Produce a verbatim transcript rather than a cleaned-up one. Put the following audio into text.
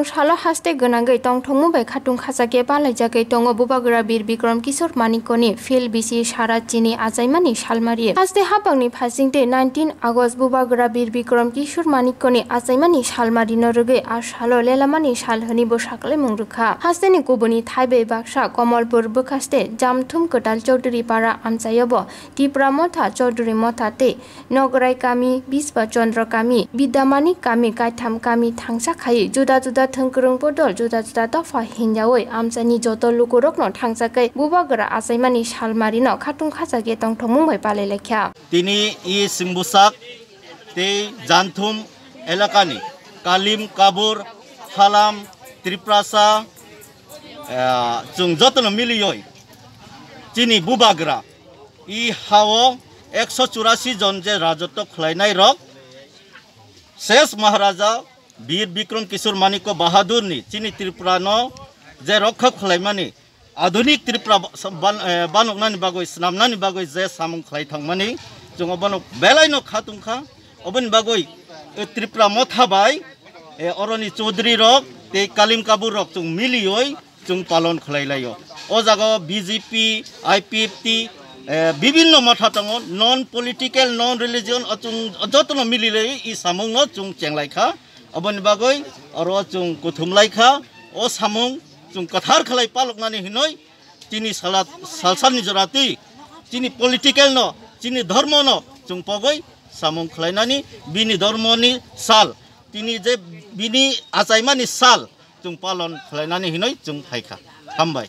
Salo haste gwnangwi tongthokmung bai khatung khachakhe palaijagwi tongo Bubagra Bir Bikram Kishore Manikyani phil bisi sara chini achaimani salmari. Haste hapangni phasingtwi nineteen August Bubagra Bir Bikram Kishore Manikyani achaimani salmarino rwgwi a salo lelamani sal hwnwi bo sakhlaimung rwkha. Hasteni kubuni thaibai baksa Komolpur bwkhaste Jamthum Kwtal Chaudhuri Para amchaiobo Tipra Motha, Chaudhuri Motha tei Nograi kami, Biswa Chandra kami, Bidamani kami, kaitham kami thangsa khai juda juda thwngkwrwng bodol juda juda dopha hinjawi amchaini joto lukurokno thangsa kai Bubagra achaimani salmarino khatung khachakhe tongthokmung bai palai laikha. Tini i Singbusak tei Janthum elakani Kalim, Kabur, Halam, Tiprasa, eh, chwng jotono miliwi chini Bubagra i hao ekso churasi jon je rajotw khlainai rok, ses Maharaja Bir Bikram Kishore Manikya Bahadur ni chini Tripura no je rokha khlaimani, adhunik Tripura ba-, ban-, eh, banoknani bagwi, swnamnani bagwi je samung khlai thangmani, chwng obono belai no kha tongkha. Oboni bagwi, eh, Tripura Motha bai, eh, oroni Chaudhuri rok tei Kalim Kabur rok chwng miliwi chwng palon khlai laio. O jaga o B J P, I P F T, eh, bibinno motha tongo, non political, non religion, o chwng jotono mili lai i samung no chwng cheng lai kha. Oboni bagwi oro chwng kuthum lai kha. O samung chwng kwthar khlai paloknani hinoi chini sala-, salsani jorati chini political no, chini dharma no chwng pogwi samung khlainani bini dharma ni sal, tini je bini achaimani sal chwng palon khlainani hinoi chwng phaikha. Hambai.